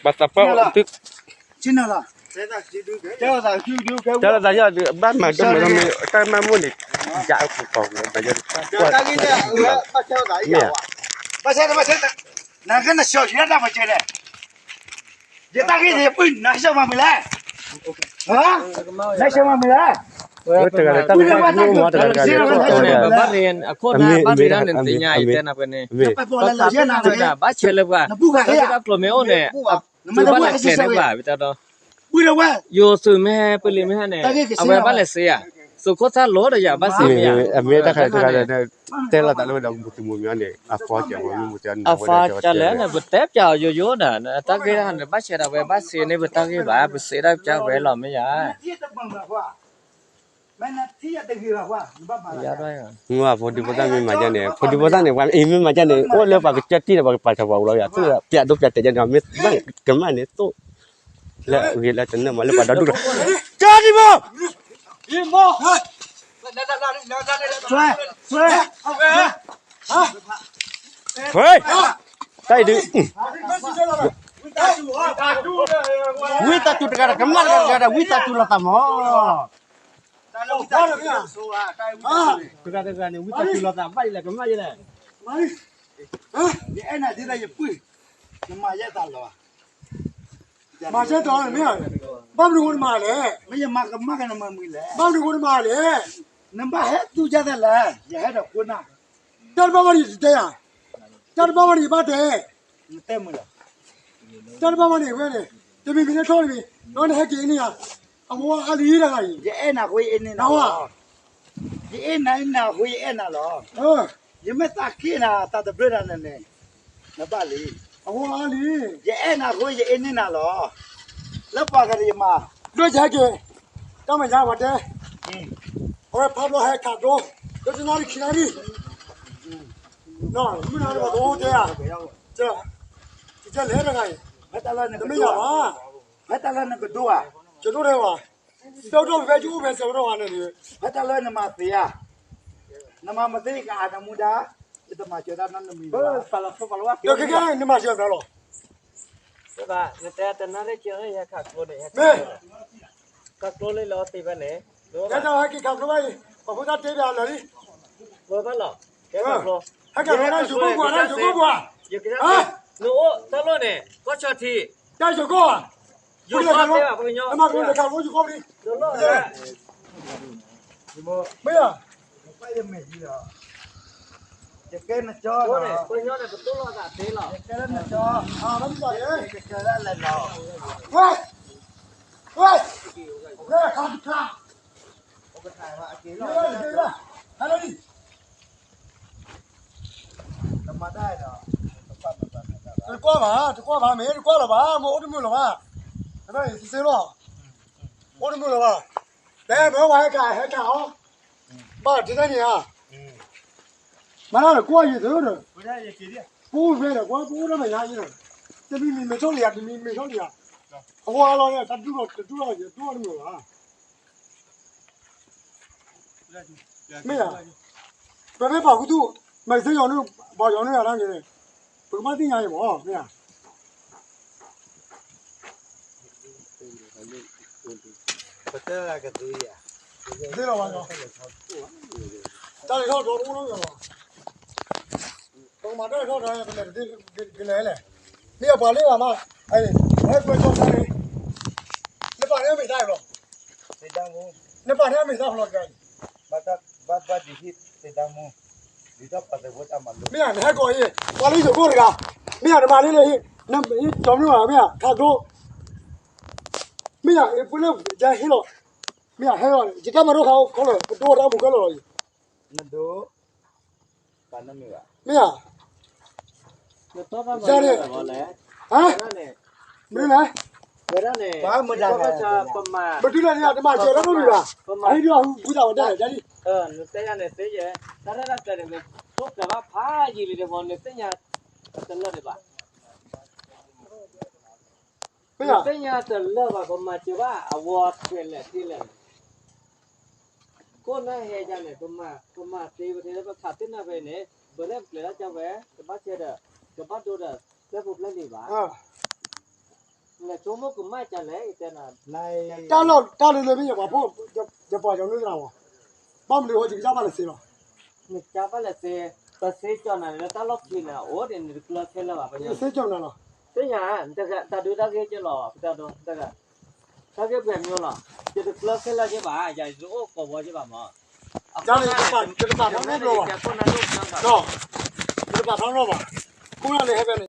ဘၣ်သးပှၢ်သု, တၢ်လီၤသးယီၤ ဘၣ်မၤဒိၣ်မး တၢ်မၤမိၣ်န့ၣ် ယၤအပူၤကီၢ် ဘၣ်ယီၤ မ့ၢ်ဧါ, ဘၣ်ဆၣ်, နကနၢ်ဆှီယတၢ်မၤစၢၤန့ၣ်, ယတၢ်ဂ့ၢ်န့ၣ် ယပုၢ်နၤဆှီမၤမုာ်လဲၣ်, နၤဆှီမၤမုာ်လဲၣ်, တဂၤတၢ်မၤမုာ်မး တဂၤတဂၤန့ၣ် အခိၣ်နၢ်ဘၣ်သ့ၣ်တၢ်န့ၣ် သ့ၣ်ညါအံၤတဲနၤပှဲၤန့ၣ်, ဘၣ်ဆၢလၢပှၤ, တၢ်ဂ့ၢ်တၢ်ကျိၤမ့ၢ်အိၣ်န့ၣ်, သုဘၣ်လဲၤကျဲၤန့ၢ်ပှၤ ပတၢ်ဒီး ယိၤသုးမ့ၢ်ဟဲပလံၤမ့ၢ်ဟဲန့ၣ် အဝဲဘၣ်လဲၤစ့ဧါ, သုးခိၣ်သၣ်လိၤဒီးယၤဘၣ်စ့မ့ၢ်ဧါ, မ့ၢ်တၢ်ခါတခါန့ၣ် တဲလိာ်သးလၢဝဲဒီးမုၢ်တမုၢ်မ့ၢ်န့ၣ် အဖီကဲးဝဲမ့ၢ်မုၢ်တနၤဝဲဒၣ်ကၠီကဲးလဲၣ်န့ၣ် ပတဲပျးအီၤယိယိဒၣ် တၢ်ဂ့ၢ်တခါန့ၣ် ဘၣ်ဆၢဒၣ်ဝဲဘၣ်စ့န့ၣ် ပတၢ်ဂ့ၢ်ဘၣ် ပစ့ဒၣ်ကၠီဝဲလီၤမ့ၢ်ဧါ မ့ၢ်ဖိဒံဖိသၣ်မ့ၢ်မၤဒ်န့ၣ် ဖိဒံဖိသၣ်န့ၣ် ပှၤအံၤ မ့ၢ်မၤဒ်န့ၣ် အိၣ်လၢပှၤကစၢ်တံၢ်ဒီး ပှၤကပာ်ထီၣ်ပှၤအိၣ်လီၤယၤ သူၣ်ပျးဒိပျးတဲာ်ဒ်န့ၣ် မ့ၢ်ကမၣ်န့ၣ်သိၣ် လၢအဂ့ၤလၢတနၢၣ်မး လၢပှၤဒီဒူၣ်လီၤ ကၢ်ဒံးမး ဆွဲ ဆွဲ ဆွဲ တၢ်အံၤဒုး ဝံသးစူၤတဂၤဒီး ကမၣ်တဂၤတဂၤဒီး ဝံသးစူၤလိာ်သးမး တဂၤတဂၤန့ၣ် ဝံသးစူၤလိာ်သးဘၣ်ယလဲၣ် ကမၣ်ယလဲၣ် ယအဲၣ်နၤဒ်သိးယပုၢ် နမၤယဲသးလီၤ မၤစဲတီၤမ့ၢ် ဘၣ်မနုၤဃိနမၤလဲၣ် မ့ၢ်ယမၤကမၣ်ကနမၤမုာ်လဲၣ် ဘၣ်မနုၤဃိနမၤလဲၣ် နဘၣ်ဟဲသူၣ်ကၢ်သးလဲၣ် ယဟဲဒီးခိၣ်နၢ် တၢ်တဘၣ်ဘၣ်န့ၣ်ယတဲယၤ တၢ်တဘၣ်ဘၣ်န့ၣ်ယဘၣ်တဲ နတဲမုာ်လီၤ တၢ်တဘၣ်ဘၣ်န့ၣ်ဝဲန့ၣ် တမံၤမံၤန့ၣ်ထီၣ်တမံၤ ဒီးနဟဲက့ၤန့ၢ်ယၤ အဝဲအါလံတဂၤအံၤ ယအဲၣ်နၤအဃိယအ့န့ၢ်နၤလီၤ ယအ့ၣ်နၤအ့ၣ်နၤအဃိယအဲၣ်နၤလီၤ ယမ့ၢ်သးက့ၣ်နၤ သးတဘျၢနၤန့ၣ်န့ၣ် နဘၣ်လံ အဝဲအါလံ ယအဲၣ်နၤအဃိယအ့ၣ်န့ၢ်နၤလီၤ လၢပှၤဂၤဒီးယမၤ ဒိၣ်ယဟဲက့ၤ တၢ်မၤညါပှၤတဲ အဝဲဖးဘျီဟဲခးဒိ ဒိတနၣ်ရံၣ်ခံနၣ်ရံၣ် မုၢ်နၤပှၤကအိၣ်တဲဧါ ကလဲၤတဂၤအံၤ တမ့ၢ်ယၤဘၣ် ဖဲတၢ်လၢနကဒိဧါ ကဒိတဲဝဲ တဲဝဲဒိၣ်ဖဲကအိၣ်ဖဲစဲးဝဲဒိၣ်ဝဲန့ၣ် ဖဲတၢ်လၢနမၤသ့ဧါ နမၤမသ့ကအၤနမူဒါ ယတမၤစၢၤတၢ်နီတမံၤဘၣ် ဒီးခဲကနံၣ်နမၤစၢၤသးလီၤ နတဲတနၣ်ရံၣ်က့ၤခးကျိန့ၣ် ခးကျိလံလီၤသ့ဖဲန့ၣ် နတဲဟဲက့ၤခးကျိဘၣ်အံၤ ပှၤဖိသၣ်တဲဘၣ်လၢာ်လံ ဝဲဘၣ်လီၤ ဟဲခးကျိ ဟဲခးကျိ ယိၤကိၣ်ပှၤ ယိၤကိၣ်ပှၤ နအိၣ်တၢ်လိၣ်န့ၣ် ကီၢ်ဆီထံ တၢ်ယိၤကိၣ် ယိၤကိၣ်တဲဘၣ်ပှၤကညီ နမၤကျိန့ၣ်ခးကျိယိၤကိၣ်လံ မ့ၢ်ဧါ ယကဲနကၠီ ပှၤကညီန့ၣ် ပတိၢ်လိာ်သးသ့လီၤ ယကဲလၢနကၠီ ဝဲ ဝဲ ဝဲ ခါတခါ ဟဲလီၤလံ တကွၢ်ဘၣ် တကွၢ်ဘၣ် မ့ၢ်တကွၢ်လၢၤဘၣ် မ့ၢ်အိၣ်တမုာ်လၢၤဘၣ် တဘၣ်အံၤစ့လီၤ အိၣ်တမုာ်လၢၤဘၣ် တဲမ့ၢ်ဝဲဟဲခး ဟဲခးအီၤ ဘၣ်ဒ်တၢ်န့ၣ်ဧါ မၤတၢ်လၢကွၢ်ယံၤသ့ဒီး ပအိၣ်ဖဲဒီးကွၢ် ပအိၣ်တၢ်မဲာ်ညါအံၤဒီး တမံၤမံၤမဲာ်ထီၣ်လံဧါ တမံၤမဲာ်ထီၣ်လံဧါ အဝဲအါလီၤန့ၣ် တၢ်ဒူၣ်လီၤ တဒူၣ်လီၤ ယဒူၣ်အီၤတမုာ်ဘၣ် မ့ၢ်ဧါ ပမ့ၢ်ပာ်ခူသူၣ် မ့ၢ်သ့ယီၤနုၢ် ပှၤယီၤနုၢ်အတၢ်န့ၣ် ပကဘၣ်သ့ၣ်ညါအံၤမ့ၢ် မ့ၢ်ဧါ ပတဲကသ့ဧါ သ့လီၤဘၣ် တၢ်လဲၤထီၣ်ဒီတအိၣ်နီတဂၤလီၤ ပကမၤတၢ်လဲၤထီၣ်ဒီး ပလဲၤကလဲၤလဲၣ် မ့ၢ်အပှၤလၢအမး ဟဲကွဲကၠီတၢ်န့ၣ် နပာ်န့ၢ်အမ့ၢ်တၢ်လီၤ နပာ်န့ၢ်အမ့ၢ်တၢ်လီၤတဂၤအံၤ မ့ၢ်ဧါ နဟဲကီးအံၤ ပှၤလၢယိၤကိၣ်တဂၤ မ့ၢ်ဧါ နမၤလံလၢဟံၣ် နဟံၣ်ကၠီမနုၤဧါ မ့ၢ်ဧါ ခးကျိ မ့ၢ်ဧါ ပလၢယဟ့ၣ်လီၤ မ့ၢ်ဧါ ဟဲလီၤ ယတၢ်မၤဒိၣ်ခါခီလီၤ ပဒိတၢ်မူခဲလၢာ်လီၤ မ့ၢ်ဧါ ယၤန့ၣ် ဟါ မနုၤလဲၣ် ပတုၤလၢန့ၣ် တမၤစၢၤတၢ်ဒိၣ်မံၤဘၣ် အဟံၣ်ဒုးအဟူဘူးသးဝဲဒၣ်လဲၣ် ယၤလံ နတဲယၤန့ၣ်သ့ယဲ တၢ်ရဲၣ်တၢ်ကျဲၤန့ၣ် နထိၣ်ကျဲၤဘၣ်ဖးယံာ်လံန့ၣ် နသ့ၣ်ညါတလၢာ်ဒံးဘၣ် နသ့ၣ်ညါတလၢာ်ဘၣ် ပမၤစၢၤဘၣ် အဝဲခဲလၢာ်ခဲလၢာ်န့ၣ် ခိၣ်နၢ်ဟဲယၤန့ၣ် ပမၤသ့ပတဲလၢပခးသ့ၣ်နၢ်ဖဲန့ၣ် ဝဲလၢပကျဲၤတၢ်ကဝဲ ကဘၣ်ဆဲဒီး ကဘၣ်ဒိဒီး ပျဲၢ်ဖိပျဲၢ်လံၤဘၣ်. လဲၤဆိကမိၣ်ကမၣ်ကလဲၣ် ယတဲနၤ, တၢ်လီၢ်တၢ်လၢလၢမ့ၢ်ယပှၤဖိ, ယပှၤကညီနုၢ်တဂၤမး, ဘၣ်မနုၤဃိယကစၢ်ဘၣ်လဲၤစ့လီၤ. နကစၢ်ဘၣ်လဲၤစ့, ပစ့ကၠီနၤလၢတၢ်လီၢ်ခံန့ၣ် အိၣ်ဒ်န့ၣ်တကျၢခဲလၢာ်ဘၣ်, ယစ့ကၠီနၤလီၤ. သ့ၣ်ညါ, တၢ်ဒုးတၢ်ဂ့ၢ်ကလီၤ, ပတၢ်ဒိတၢ်ဂ့ၢ်, တၢ်ဂ့ၢ်ပှဲၤမံၤလီၤ, ယတကျၢခဲလၢာ်က့ဘၣ်, ယၤယတအိၣ်ကိးဝီက့ဘၣ်မး, ယတပာ်ထီၣ်နီတဘျီဘၣ်, ယတပာ်ထီၣ်နီဘၣ်, ခိၣ်နၢ်လၢဟဲဖဲန့ၣ်